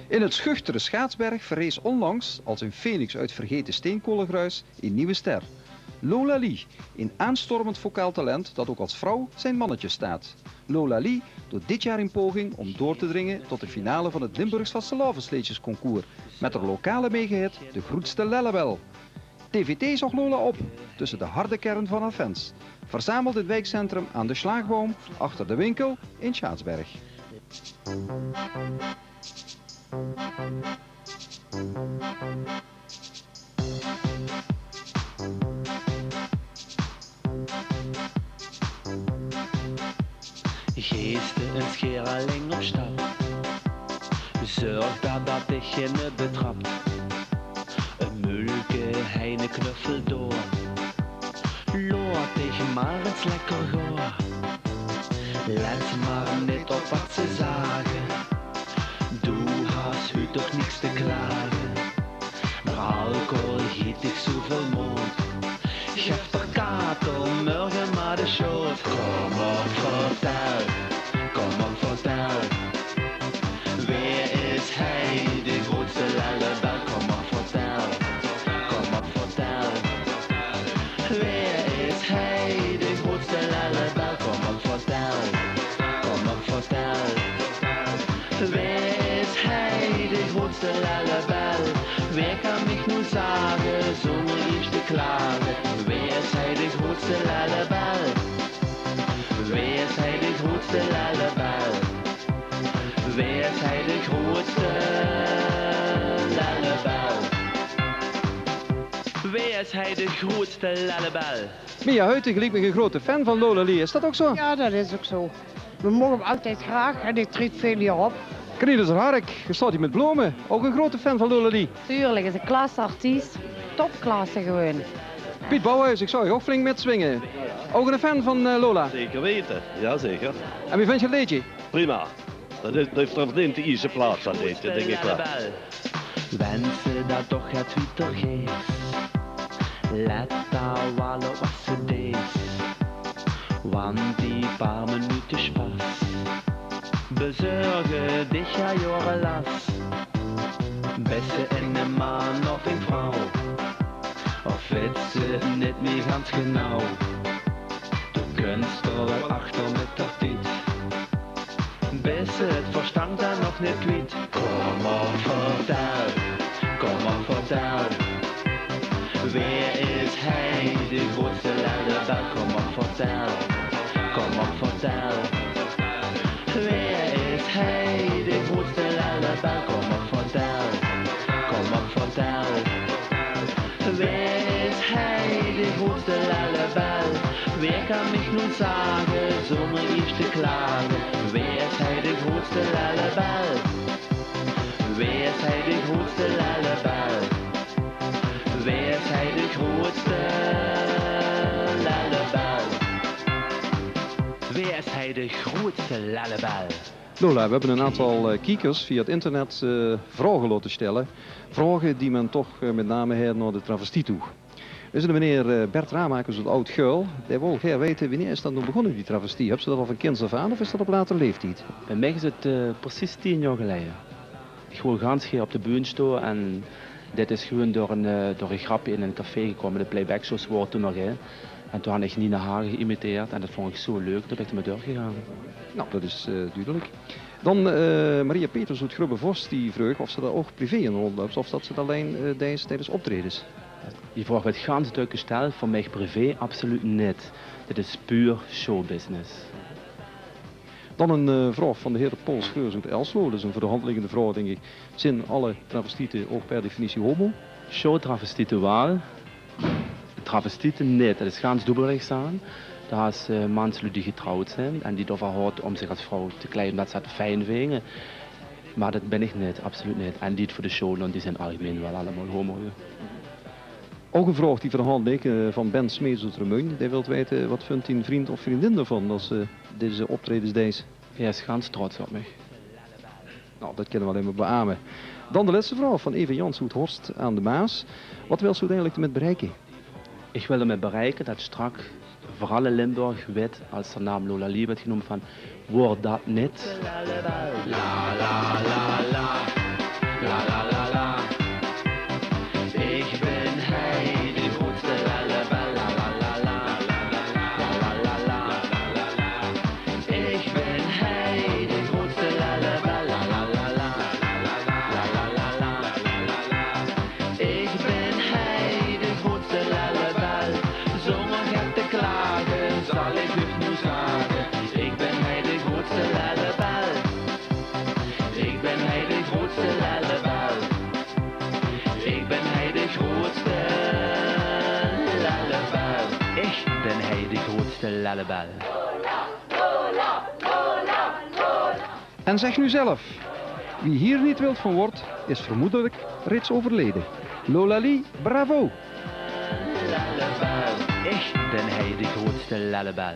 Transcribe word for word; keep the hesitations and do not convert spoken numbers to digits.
In het schuchtere Schaatsberg verrees onlangs, als een feniks uit vergeten steenkoolgruis, een nieuwe ster. Lola Lee, een aanstormend vocaal talent dat ook als vrouw zijn mannetje staat. Lola Lee doet dit jaar een poging om door te dringen tot de finale van het Limburgs Vastelaovesleedjesconcours met haar lokale megahit De Groetste Lellebel. T V T zocht Lola op tussen de harde kern van haar fans, verzameld in wijkcentrum Aan de Slaagboom achter de winkel in Schaatsberg. Geeste en scheer alleen op stap. Zorg dat dat dich geine betrapt. Een mulke, heine knuffel door. Laot dich maar eens lekker gaon. Let maar niet op wat ze zagen. Doe has u toch niks te klagen. Maar alcohol giet dich zoveel moed. Gef der kater morgen maar de schuld. Kom op, vertel. Kom op, vertel. Weer is hij de grootste lellebel? Kom op, vertel. Kom op, vertel. Weer is hij de grootste lellebel? Kom op, vertel. Kom op, vertel. Weer is hij de grootste lellebel? Weer kan mich nu zagen zonder iets te klagen? Weer is hij de grootste lellebel? Weer is hij de grootste lellebel? Weer is hij de grootste lellebel? Weer is hij de grootste lellebel? Mia Huiten geliek mich een grote fan van Lola Lee. Is dat ook zo? Ja, dat is ook zo. We mogen hem altijd graag en hij treedt veel hier op. Cornelis Hark, je staat hier met blomen. Ook een grote fan van Lola Lee. Tuurlijk, is een klasse artiest. Topklasse gewoon. Piet Bouwhuis, ik zag je ook flink mitswingen. Ook een fan van eh, Lola? Zeker weten, ja zeker. En wie vind je het leedje? Prima. Dat is, dat is verdient de eerste plaats, dat leedje, denk ik wel. Wense dat toch het wieter gees. Let daar wel op wat ze dees. Want die paar minuten spas bezorgen dich ja jaren las. Beste in een man of een vrouw, of weet ze niet meer gans genau. De kunst er wel achter met de tiet. Beste het verstand dan nog niet kwijt. Kom op, vertel. Kom op, vertel. Weer is hij de grootste lellebel? Kom op, vertel. Kom op, vertel. Weer is hij de grootste lellebel? Kom op, vertel. Kom op, vertel. Weer is hij de grootste lellebel? Weer kan mich nu zagen zonder iets te klagen? Weer is hij de grootste lellebel? Weer is hij de grootste lellebel? Weer is hij de grootste lellebel? Weer is hij de grootste lellebel? Lola, we hebben een aantal eh, kiekers via het internet eh, vragen laten stellen. Vragen die men toch eh, met name heeft naar de travestie toe. Er is een meneer eh, Bert Ramakers uit Oud-Geul. Die wil graag weten, wanneer is dat nou begonnen, die travestie? Hebben ze dat al van kinds af aan of is dat op latere leeftijd? Bij mij is het eh, precies tien jaar geleden. Ik woor gans geer op de bühne stoon en dit is gewoon door een, eh, door een grapje in een café gekomen. De playbackshows waren toen nog, hè. En toen had ik Nina Hagen geïmiteerd en dat vond ik zo leuk, dat ben ik ermee doorgegaan. Nou, dat is eh, duidelijk. Dan eh, Maria Peters uit Grubbevors, die vroeg of ze daar ook privé in rondloopt, of dat ze het alleen eh, deed tijdens optredens. Die vraag werd gans druk gesteld, voor mij privé absoluut niet. Dit is puur showbusiness. Dan een eh, vraag van de heer Paul Schreurs uit Elslo. Dat is een voor de hand liggende vraag, denk ik. Zijn alle travestieten ook per definitie homo? Showtravestieten wel. Travestieten niet. Dat is gans dubbelweg aan. Daar is eh, manslui die getrouwd zijn en die ervoor hoort om zich als vrouw te kleden omdat ze dat fijn vinden. Maar dat ben ik niet, absoluut niet. En die het voor de show doen, die zijn algemeen wel allemaal homo. Joh. Ook een vraag die voor de hand ligt eh, van Ben Smeets uit Remunj. Die wil weten, wat vindt een vriend of vriendin ervan dat ze deze optredens deed? Hij is gans trots op mij. Nou, dat kunnen we alleen maar beamen. Dan de laatste vraag van Eva Jans uit Horst aan de Maas. Wat wil ze uiteindelijk ermee bereiken? Ik wil ermee bereiken dat straks Veural in Limburg weurt, es de naam Lolali weurt genómme, van: "Woor dat neet?" Ich bin hei de groetste lellebel. Ich bin hei de groetste lellebel. Ich bin hei de groetste lellebel. Zónger get te klage zal ich uch noe zage: ich bin hei de groetste lellebel. Ich bin hei de groetste lellebel. Ich bin hei de groetste lellebel. Ich bin hei de groetste lellebel. En zeg nu zelf, wie hier niet wild van wordt, is vermoedelijk reeds overleden. Lolali, bravo! Ich bin hei de groetste lellebel.